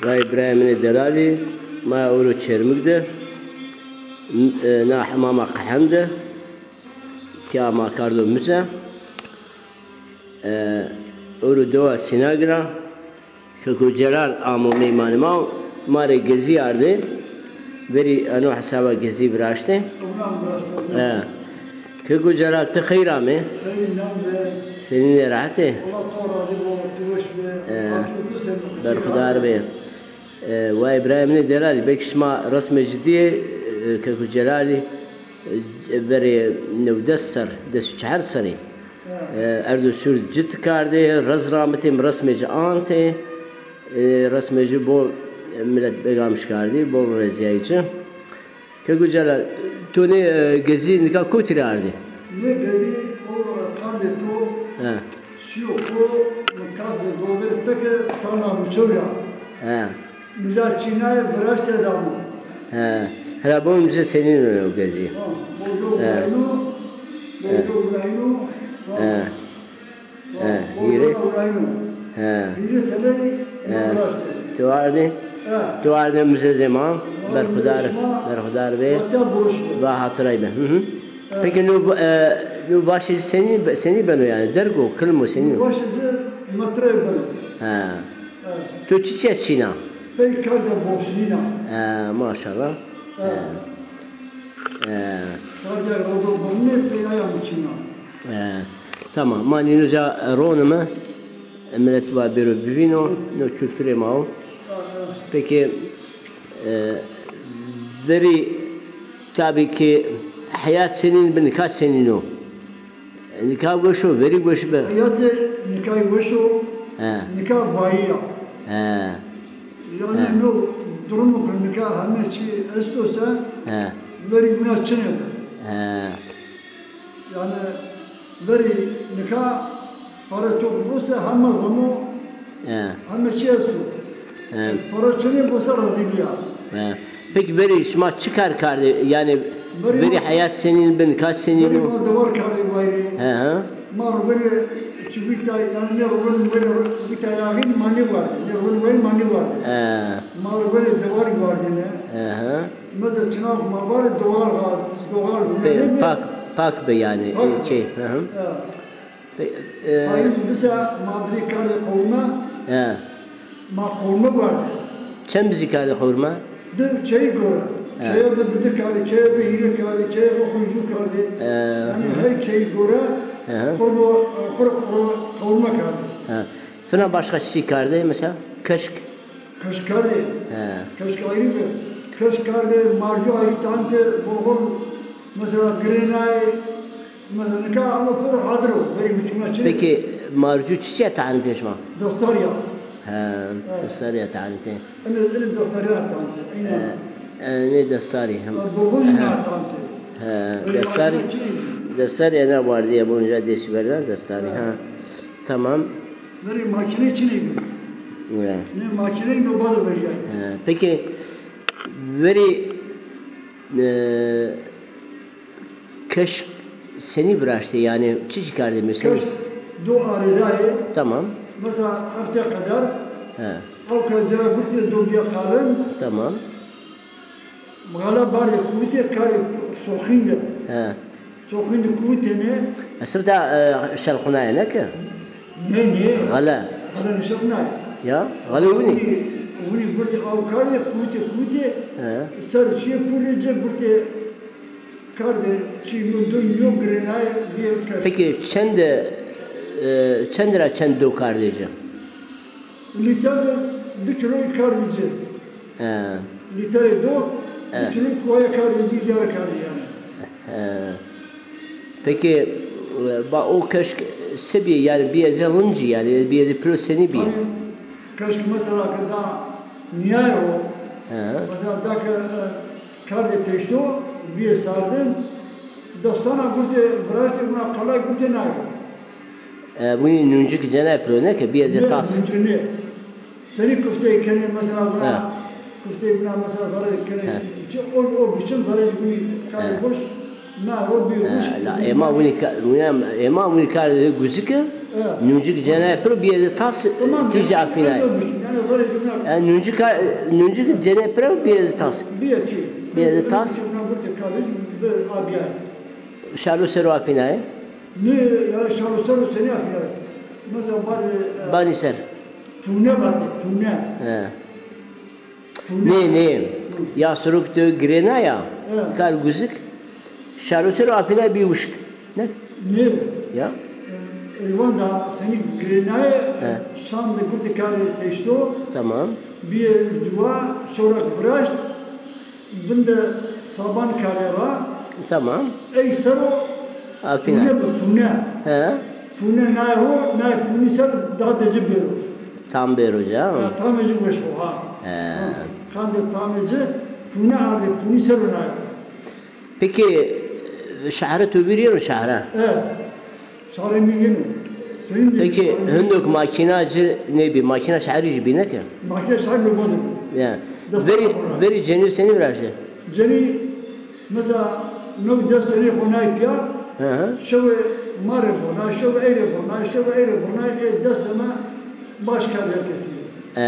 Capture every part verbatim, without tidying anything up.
Vay birayê min ê delalî, ma ewro Çermik de, n-, e, na hemama Qehem de, tîya ma kardo muze. E, ewro dewa Sînagir a, Keko Celal amo meymanê ma, ma rê gezî ardê, verî eno hesaba gezî viraştê. E, Keko Celal, ti xeyr amê. Xeyrî nan be. Senîn ê, rehet ê? Allah to razî bo, ti weş be. E, berxudar be. E, way birayê min ê delalî, belkî şima resmê ci dîyê, e, Keko Celalî, e, verê new des ser, des û çehar serî. E, erdo sûr cit kardê, rez ramitê, mi resmê ci antê. E, resmê ci bol, e, milet begamiş kardî, bol rezîyayî ci. Keko Celal, to nê, e, gezî nika kotî rê ardî? Nê gezî o qandê to şîyo xo, mi kaf de godir teke sana muçew ya. He. Mi ca çînayê viraşte dano. He. Hela bo mi ci senîn o gezî. Ha, bojo vurayno, bojo vurayno. Ha. He, hîrê. He. He. Tu ardê, tu ardê muzezê ma, berxudar, berxudar bê. Va hatiray bê. Hi hi. Peki no, e, no vaşê senî, senî beno yanî? Derg o, kilm o, senî o? Vaşê ci metre beno. He. Tu çiçîya çîna? Pey karde boşnîna. He, maşallah. He. He. Karde rodo birnê pey aya mi çîna. E, tamam. Ma nîno ca ronime, e, milet va bêro bivîno, no kulturê ma o. Peki, e, verî tabî ki heyat senîn bi, nika senîn o? E, nika weş o, verî weş bi. Heyatê nikayî weş o, he, nika vayî ya. He. Yanî no durumo ke nika heme çî esto se, he, verî wina çinê bi. He. Yanî verî nika pare çok bo se heme zemo, he, heme çî esto. He. Pare çinê bo se rezîlî ya. He. Peki verî şima çi kar kardê? Yanî verî, verî ma, heyat senîn bi, nika senîn o? Verî ma dewar kardê wayîrê. He he. Ma rubenê çi wîta, yanî nê rubenê wayîrê wîta yaxîn ma nêwardê. Nê rubenê wayîrê ma nêwardê. He. Ma rubenê dewarî wardêne. He he. Mesela çinax ma barê doğal, doğal. Pê, hunerê mi? Pak, pak be yanî, pak, e, be. Şey, hı hı. Ha. Pê, e, payîz bise ma bidê kardê qewime. He. Ma qewime wardê. Çend bizî kardê qewime? Di çeyî gore. He. Çeye bi di di kardê, çeye bi hîrê kardê, çeye bi xurcû kardê. He. Yanî her çeyî gore, he, qurbo, qur, qur, qewime kardê. He. Fina başka çi kardê? Mesela keşk? Keşk kardê. He. Keşk ayrî bi. Keşk kardê, marcû ayrî tantê, bulgur, mesela girênayê, mesela nika ama pêro hadir o, verî hukûmet çin. Peki marcû çiçîya tantê şima? Destarî ya. He, he, destarî ya tantê. Ene, ene destarî ya tantê. Eyna. He, e, nê destarî hem. Bulgur, he, îna tantê. He, verî destarî, marcû çin. Destarî ena wardîye bunca dêsî verdan destarî, he, ha. Tamam. Verî makîne çinê bî. Ya. Nê makîne no bado vejîyay. He, peki verî, e, keşk senî viraştê, yanî çiçî kardê mesela? Keşk do arêdayê. Tamam. Mesela hefte qeder. He. Awka cira gurtê do bîya qalin. Tamam. Mixala bardê kuvitê karê soxîn de. He. Soxîn de kuvitêne. Esir de, e, şelxunaye ne ki? Nê, nê. Xele. Xele nişexunaye. Ya, xele winî. Winî gurtê aw karê kuvitê, kuvitê. He. Ser şîye purê ci gurtê kardê çî yo dun yo girênayê bîye keş. Peki çend, e, çend ra çend do kardê ci? Lîter de di kîloyî kardê ci. He. Lîterê do, he, di kîloyî koya kardê ci, îdare kardê yanî. He. Peki, e, ba o keşk se bîye, yanî bîye zê lincî, yanî bîye zê piro senî bîye? Tabii, keşk mesela ke da nîyaye o, he, mesela da ke, e, kardê teşto, bîye sardin, dostana gurtê, virasê wina qalay gurtê nayo. E, winî nuncik cenay piro ne ke bîye zê tas. Nuncik nê. Senî kufteyê kenê mesela vuna, ha, kufteyê vuna mesela zerrê kenê, ha, çi o, o biçim zerrê vunî karê, ha, boş, na ro bîyo, ha, boş, la, ema vunî ka-, vuna, ema vunî karê guzike, Nuncik cenay piro biyê zî tas, tîjî afînay. E, nuncik, nuncik cenay piro biyê zî tas. Biyê zî tas. Şalo ser o afînay. Nê, ya şalo ser o senî afînay. Mesela bari, e, banî ser. Pûne vatê, pûne. He. Nê, nê. Ya sirok de girêna ya. He. Kar guzik. Şaro ser o afîna bî wişk. Ne? Nê. Ya. E, eywan da senî girênaye, he, şan de gurtê karê teşto. Tamam. Bîye dua, şorak viraşt. Bin de saban kare ra. Tamam. Ey ser o afîna. Pûne bi pûne. He. Pûne nay ro, nay pûnî ser daha de ci bêro. Tam bêro ca. Ha, tam ci weş o ha. He. Ha, qandê tam ci pûne ardê pûnî ser o nay ro. Peki, şehre tu vîr yeno şehre? E. Şarê mi yeno. Senin de. Peki, hindok makîna ci nêbî, makîna şehrî jî bîne ke? Makîna şehrî mi bozun. Ya. Verî, verî cenî senî viraştê? Cenî, mesela, no des senî xo nay pîya, hı hı, şewê ma rê birnay, şewê ey rê birnay, şewê ey rê birnay, ê des sene baş kerd her kesî. E,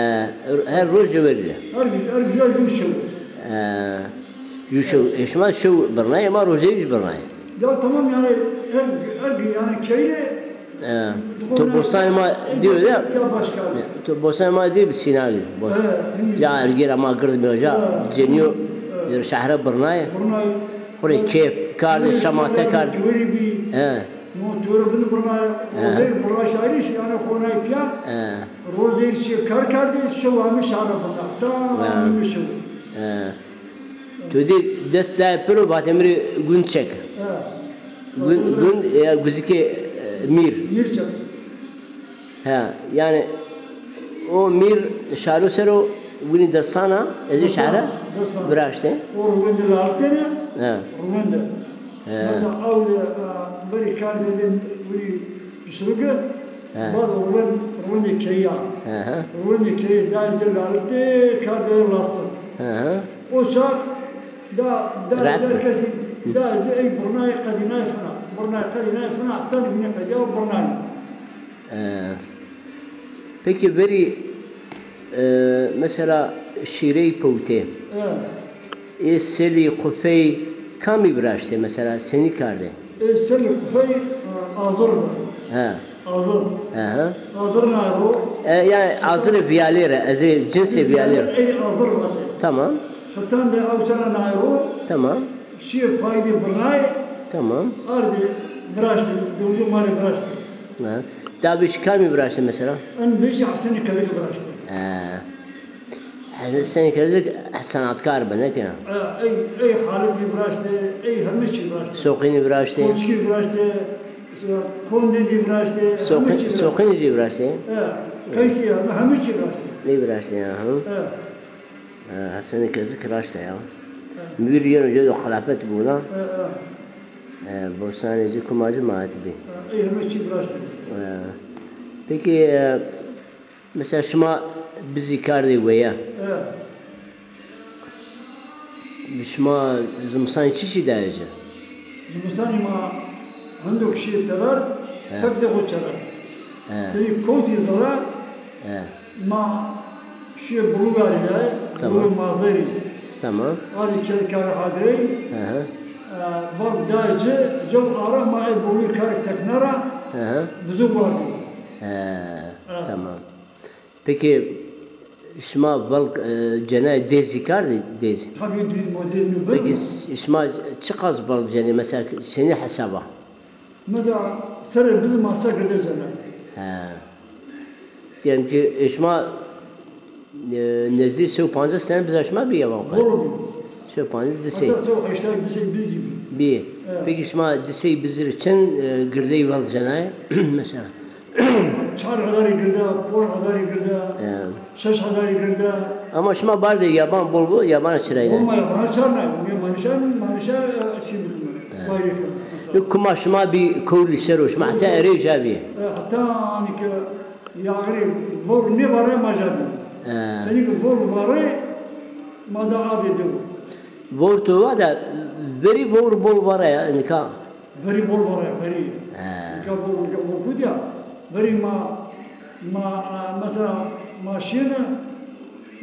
her roj verî. Her güzel, her güzel gün şewê. E. Ju şew, e, şima şew birnayê, ma rojeyî jî birnayê. Ya tamam, yani her, her gün yani keyre. E, to bostanê ma dîyo ya. Ya başka. To bostanê ma dîyo bi sînagî. Bos. Ya ergêra ma gird mi hoca. Cenîyo şehre birnayê. Birnayê. Xurê keyf kardê, şamate kardê. He. No tore bin birnayê. He. Rojeyî birnayê şairî, yani xonay piya. He. Rojeyî şi kar kardê, şew amî şehre birna. Tamam, şew. He. Tu dî dest daye piro, vatê mi rê gund çek. Ha. Gund, gund, ya guzikê, e, mîr. Mîr çek. Ha, yani o mîr şaro ser o winî destana, ez ê şehre viraştê. O ruwende laltene, ha, ruwende. Ha. Mesela aw de, a, verî kardê de winî pişiruke, ha, bad ruwen, ruwendê keyî ya. Hı hı. Ruwendê keyî daye ci laltê, kardê de lastin. Hı hı. O çax da, da her kesî, da ey birnayê qedînayê fina. Birnayê qedînayê fina, heta nîmîne qedîya birnayê. E, peki verî, e, mesela şîreyî pewtê. E. Ê selî, qufeyî kamî viraştê mesela, senî kardê? Ê selî, qufeyî, e, azir bi. He. Azir. He he. Azir nay ro. E, yani azirê vîyalêr, ez ê cinsê vîyalêr. Ey azir vatê. Tamam. Xitan de awtera nay ro. Tamam. Şîye payî de birnayê. Tamam. Ardê viraştê, dewicê ma rê viraştê. Ha. Da beşî kamî viraştê mesela? En beşî Hesenî Kezik viraştê. Ha. Hesenî Kezik senatkar bi, ne kena? Ha, ey, ey haletî viraştê, ey heme çî viraştê. Soqînî viraştê. Koçkî viraştê, kondê dî viraştê, heme çî viraştê. Soqînî jî viraştê. Ha, qeysî ya, heme çî viraştê. Nê viraştê ya, ha? Ha. E, Hesenî Kezik raşt a ya. E. Mîr yeno ci do xilafet bûna. E, e. E, bostanê ci kuma ci ma het bî. E, ey heme çî raşt a. E. Peki, e, mesela şima bizî kardê weye. E. Şima zimistanî çi çi daye ci? Zimistanî ma hindok şîye teber, he, fek de xo çere. He. Senî kotî zere, he, ma şîye bulû verî daye, tamam, bulû mazerî. Tamam. Azî ked kare hadirey. Hı hı. E, vak daye ci, cew ara ma ey bulû kare tekna ra, hı hı, bizu wardî. He, evet, tamam. Peki şima velg, e, cenayê dêzî kardî, dêzî? Tabii, dêz, ma dêz nêbeno. Peki ş-, şima çiqas velg cenê? Mesela senî hesaba? Mesela serê bizî ma se girde cenay. He. Diyelim ki, e, şima, e, nezdî se û pancas sene biza şima bî ya, van xo? Doğru. Se û pancas, di sey. Hatta se û heştay, di sey bizî bî. Bî. Evet. Peki şima di sey bizî rê çend, e, girdeyî velg cenay? Mesela. Çar hezarî girde, ponc hezarî girde, ya, şeş hezarî girde. Ama şima bardê yaban bol bo, yabana çirayne. Olma yabana çarnay. Bugün manişa, manişa, e, çî bilmem. Ya. Bayrı mesela. Yo kuma şima bî kowlî ser o, şima heta erê ca bî. E, heta anî ke yağrî vor nêvare ma ca bî. Ya. Senî ke vor vare, ma da ardê dew. Vor to va da, verî vor bol vare ya, nika. Verî bol vare, verî. He. Nika bol, nika bol kut ya. Verî ma, ma, e, mesela ma şîyêne,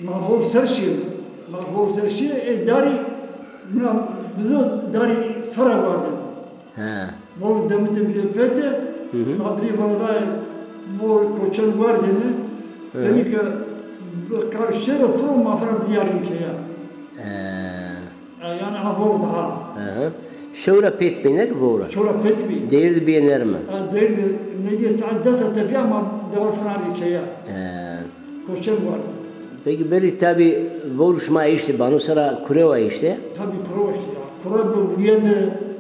ma vov ser şîyêne. Ma vov ser şîyê, ê darî, na bizo darî sera wardêne. He. Vov demite bîye pete, Hı hı. ma bidî vardayê, vov koçen wardêne. Hı. Tenî ke kar şero piro ma fera bidîyarîn keya. He. E, yanî a vov daha. Hı hı. Şewra pêt bî, ne ki vowra? Şewra pêt bî. Deyir de bîye nerme. E, deyir de, ne diye saet des a tepîya ma dewar fina de keya. He. Koçen wardêne. Peki berî tabî vowr şima eşte, bano sera kurewa eşte? Tabî kurewa eşte ya. Kure bi, wîye bi,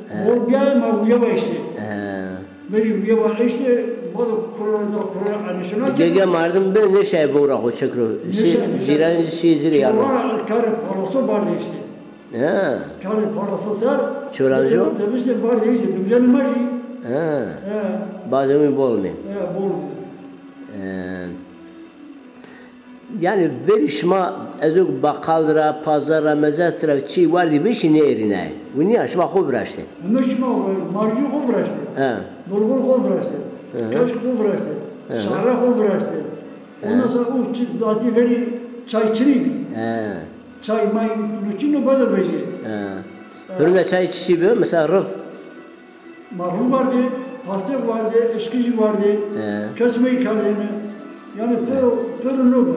He. vov bîyaye ma wîye wa eşte. He. Verî wîye wa eşte, bado kure da kure anişina. Gege merdim bi nêşaye vowra xo çek ro. Nêşaye, nêşaye. Cîran şî zîrê yarna. Çora kare palaso bardê eşte. He. Kare palaso ser. Çorancî? Tebî se bardê eşte, dimcenê ma jî. He. He. Bazê mi bol mi. He, bol mi. He. Yanî verî şima ez o baqal ra, pazar ra, mezet ra çî wardî vêşî nêerînayê. Winî ya şima xo viraştê. Heme şima xo, marcî xo viraştê. He. Bulbul xo viraştê. Hı hı. Keşk xo viraştê. Hı hı. Şare xo viraştê. Hı. Ondan sonra o çi-, zatî verî çay çinî bî. He. Çay may no çin o, bado vejî. He. He. Hurda çay çiçî bi? Mesela rif. Marhû wardê, pastê wardê, eşkijî wardê, He. kesmeyî kardêne. Yanî pêro, pêro no bi.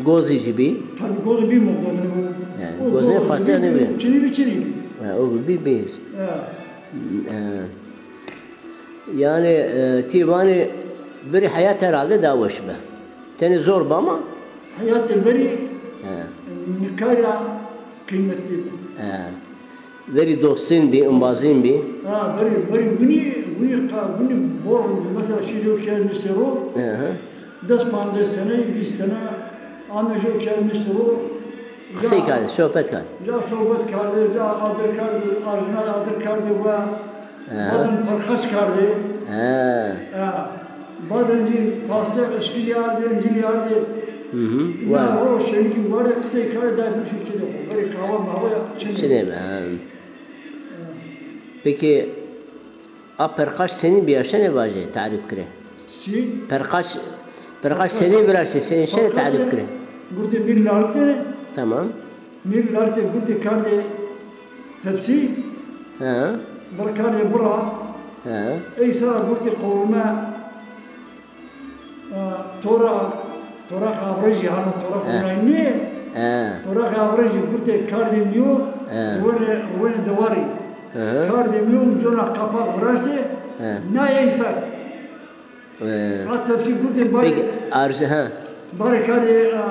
Gozî jî bî? Tabî gozî bî, mo gozî bî. He, o gozî goz pastê nêbî. Çinî bî, çinî bî. He, o bî, bî. He. He. Yanî, e, ti vanî verî heyat herhalde daha weş bi. Tenê zor bi ama. Heyatê verî He. nika ra qîmetlî bi. He. Verî dostîn bî, embazîn bî. Ha, verî, verî winî, winî qa-, winî bor, mesela şî jo ke niştê ro, Hı hı. des pancês sene, vîst sene, ame jo ke niştê ro, Qisey kerdê, sohbet kerdê. Ca sohbet kerdê, ca adir kerdê, ajnay adir kerdê we. He. Badin perxaç kerdê. He. He. Badin jî pastê, eşkijî ardê, encîrî ardê. Hı hı. Na ro şenikî wardê, qisey kerdê, day bişî çinê xo. Verî qehwe mehwe ya çinê. Çinê bi, he. He. Peki, a perxaç senî bîya, şenê vajê, tarîf kirê? Çi? Perxaç, perxaç senî viraştê, senî şenê tarîf kirê? Gurtê mîr lalite. Tamam. Mîr lalite gurtê kardê tepsî. He. Bir kardê bira. He. Ey sera gurtê qowurme, e, tora, tora avrejî, hana tora He. qowurme nê. He. Tora avrejî gurtê kardê mîyo, He. ruwenê, ruwenê dewarî. Hı hı. Kardê mîyo cona qapak viraştê, He. na ey fek. Ee, Ha tepsî gurtê barê, peki, arz-, ha. Barê kardê, a,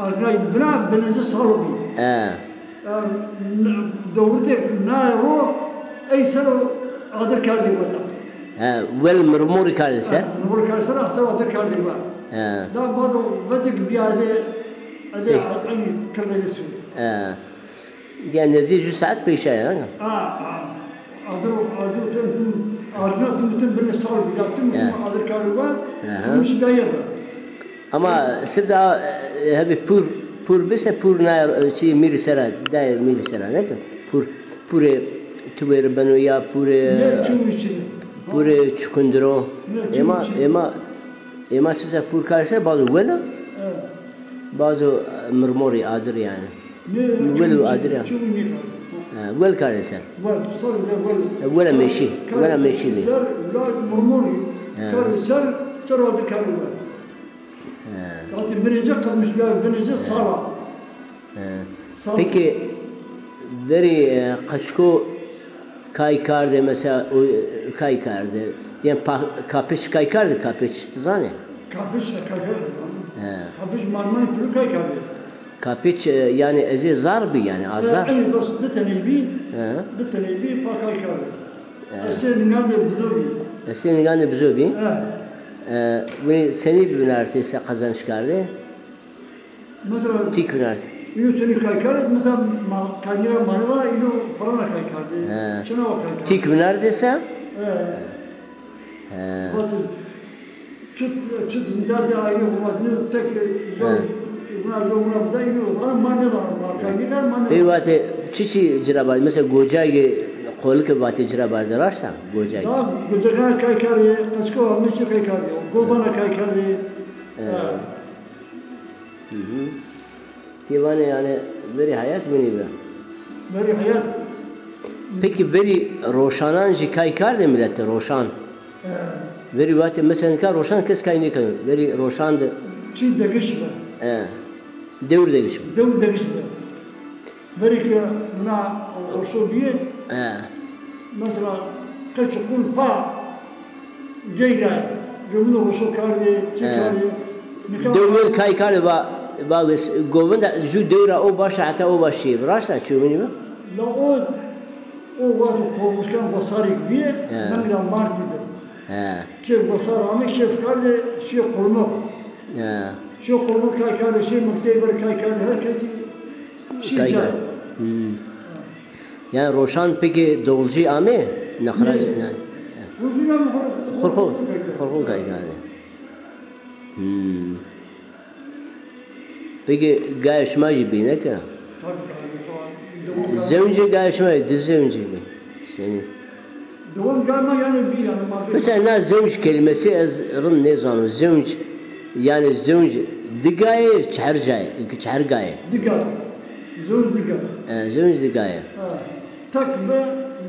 arznay bina, binêzî salo bî. Ee. A, n-, dewrtê naye ro, ey sero adir kerdê weta. Ha, wel mirmorî kerdê ser? Ha, mirmorî kerdê ser, a sero adir kerdê wa. Ha. Da bado vetik bîya edê, edê He. eynî kirdê de sû. Ha. Yanî nezdî ju saet peyşa ya, ne? A, a. Adir, adir tim, arjuna tim tim binê sal bî, ya tim tim adir kerdê wa, Aha. tim şî bîya yê bi. Ama sifte, e, hebî pur, pur bise pur na, e, çi mîrî sera, dayê mîrî sera, ne ki? Pur, purê tuwêri beno ya purê, Ne çû içine. purê çukundiro. Ne çû Ema, içine. ema, ema sifte pur kerdê ser, bazo wela, Evet. bazo, e, mirmorî adir yanî. Nê, Wel çi, adir ya. Çi nê kardê? Ha, wel kerdê ser. Wel, sadece wel. E, wela meşî, wela meşî bî. Ser, la murmurî. Ha. Kerdê ser, ser adir kerdê wel. Ha. Zaten binêce qirmiş, ya binêce sala. Ha. Sala. Peki, verî, e, qeçko kay kerdê, mesela, o, e, kay kerdê. Yanî pa-, kapiç kay kerdê, kapiç, ti zanê? Kapiç, kay kerdê. He. Kapiç marmanî pîrû kay kerdê. Kapiç, e, yanî ezê zar bî yanî, a zar. E, enê dost, di teney bî, He. di teney bî, pa kay kerdê. He. Estê nîngandê bizo bî. Estê nîngandê bizo bî. He. E, winî senî bivinartê, se qazanç kerdê? Mesela, Tîk vinartê. Ino çinî kay kerdê, mesela, ma, kaynîya manela ino falana kay kerdê. He. Çina wa kay kerdê. Tîk vinartê se? He. He. Vatê, çut, çut vindardê aynî, vatê, tek, e, jo, He. wina jo, wina vida ino, ama ma nêdana, ma kaynîya ma nêdana. Pey vatê, çiçî ci ra bardê? Mesela, gocayê Qolike vatê ci ra berde, raşt a? Gocek. Da gocekana kay kerdê, qeçiko amê çi kay kerdê. Godana kay kerdê. E. Ha. Hı hı. Ti vanê yani verî heyat winî bi. Verî heyat. Peki verî roşanan jî kay kerdê milete, roşan? E. Verî vatê mesela nika roşan kes kay nêkeno. Verî roşan de. Çi degiş bi. E. Dewr degiş bi. Dewr degiş bi. Verî ke na roşo bîye, he, mesela qeç û qul pa geyra, cumle roşo kardê, çi, he, kardê. Nika dewr kay kardê va, va govinda ju dewra o baş a heta o baş şîyê. Raşt a, çi winî bi? La o, o wexto Kormuşkan gosarêk bîye, he, menga martî de. He. Kêf gosar amê, kêf kardê, şîyê Qurmix. He. Şîyê Qurmix kay kardê, şîyê mektebî ver kay kardê, her kesî şî kay ca. Kardê. Hmm. Yani roşan peki dolcî amê? Nexraj ne? Xurxun, xurxun kay kardê. Hmm. Peki gayê şima jî bî, neke? Zewncê gayê şima jî, di zewncî bî. Senî? Dewam gayê ma yani bî yani ma. Mesela na zewc kelimesi ez rind nêzano. Zewc, yani zewc di gayê, çher cayê, çher gayê. Di gayê. Zewc di gayê. E, zewc di gayê. Ha. Tek bi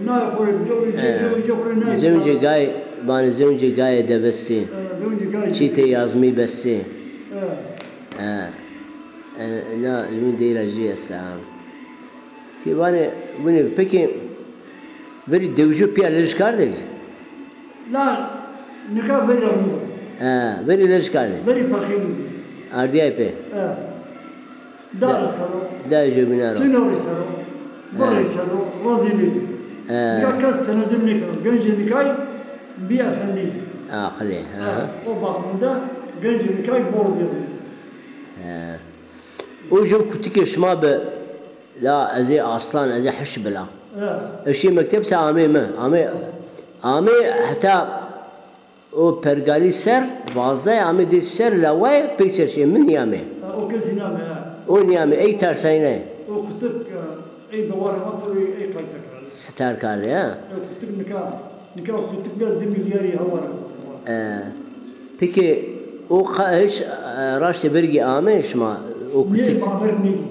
na xo rê, zewcê, e, zewcê xo rê na. Zewcê gayê, vanê zewcê gayê de bestî. E, zewcê gayê. Çîtê yazmî bestî. E. E. E, na, mi deyra jî esta. Ti vanê, winî, peki, verî dewjû pîya leriş kardê? La, nika verî rind o. E, verî leriş kardê? Verî feqîr bî. Ardîyay pê? E. Darî ser o. Dayê jobîna ro. Sînorî ser o. E. Birrî ser o. Razî nêbî. E. Nika kes tenezul nêkeno. Gencê nikay bî efendî. Aqilê, ha. E, o bakımda gencê nikay bor bîyo. E. O jû kutikê şima bi, la ez ê aslan, ez ê hiş bila. E. Ez şî mekteb se amê mi? Amê, amê heta o pergalî ser, vazdayê amê dê ser lawayê, peyser şîyê, mi nîyamê. Ha, o kesî nîyamê, ha. O nîyamê, ey tersayne. O kutik, e, ey dewarê ma piro ey qayte kerdê. Sitar kerdê, ha? E, kutik nika. Nika kutik bîya di milyarî hawar. E, peki o qa-, hiç, e, raştê vergî amê şima o kutik? Nê, ma verg nêdî.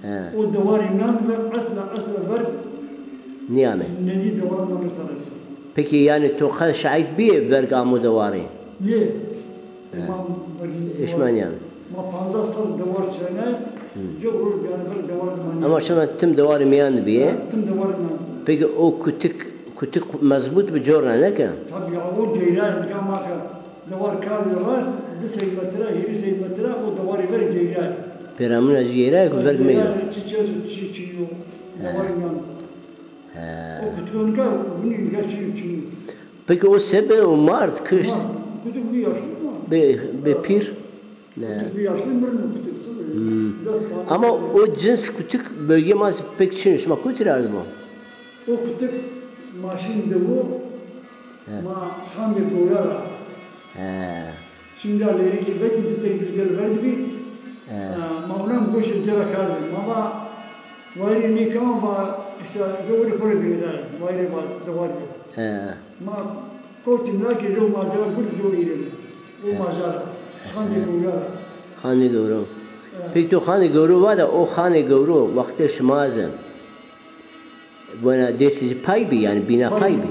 He. O dewarî nan ve esla, esla verg nîyamê. Nêdî dewar ma nêtanê. Peki yani to qe şahit bîyê verg amo dewarî? Nê. He. Ma verg nêdî. Şima nîyamê. Ma pancas sal dewar çênay, hı, cewr yani bir dewar de manî. Ama şima tim dewarê mîyan de bîyê? Ha, tim dewarê mîyan de. Peki o kutik, kutik mezbut bi, corna neke? Tabii ya, o geyra, ya ma ke dewar kardê raşt, di sey metre, hîrê sey metre, o dewarê ver geyra. Pêramûna jî geyra, ku verg meyro. Çi çi, çi çi yo, he, dewarê mîyan de. He. O kutik nika, winî nika çi çi yo. Peki o sebe o mard, kişt? Mard, kutik bî yaşlı mı? Bê, bê pîr? Ne. Kutik bî yaşlı mı? Kutik sebe. Hmm. Ama o cins kutik bölge ma pek çin, şima kotî ra ardibû? O kutik ma şîn dewu, he, ma Xandê Gora ra. He. Şimdi lêrikî vekî di tey güzel verdibî. He. E, ma onan goşê ci ra kardê. Ma va wayirê nêkama va, işte, jowirê xo rê girêdayê. Wayirê va dewar bî. He. Ma kotîm ra ke jew macera gurd, jew îrênî. O macera. Xandê Gora ra. Xandê Gora. He. Peki to Xandê Gora va de, o Xandê Gora wextê şima ez e. Wena dêsî ci pay bî, yani bîna pay bî.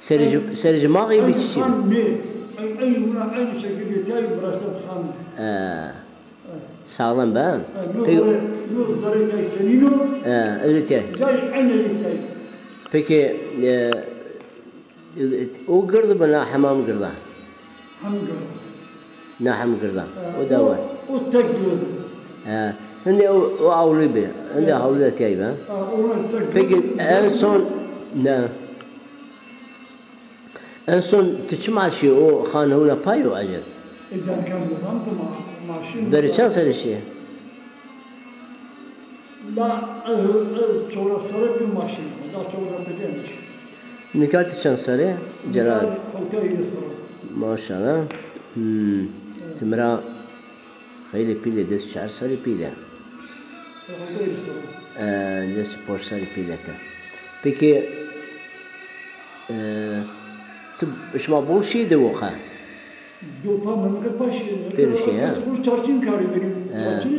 Serê ci, serê ci maxî bî, çiçî bî? Nê. Ey, ey, wina eynî şekilde tay biraşte xan. He. Sağlam be, ha? He, no. Peki, zerê, no zerê tay senîn o. He, ez tay. Cay eynî tay. Peki, e, o gird bi na hemam gird a? Hem gird a. Na hem gird a. Ha, o da var. O tek gird o. Ha. Hindê o, o awlî bi. Hindê, ha, hawlî de tîyay bi. Ha, o tek gird o. Peki en son ne? En son ti çima şî o xan hewna pay o ecel? E, derken buradan da ma-, maaşım. Berê çend serrî şî? La, e, e, çewres serre bî ma şî. Da çewres serre bî ma şî. Nika ti çend serrî? Celal. Nika hewtay hîrê serre. Maşallah. Hmm. Evet. Ti mi ra xeylê pîl ê, des çar serrî pîl ê. E, hewtay hîrê serre. E, des ponc serrî pîl ê ti. Peki, E, tu şima bol şî de oxa? Yo, pa memleket pa şî. Pêro şî, ha. Xo çarçîn karî verî. E. Çarçîn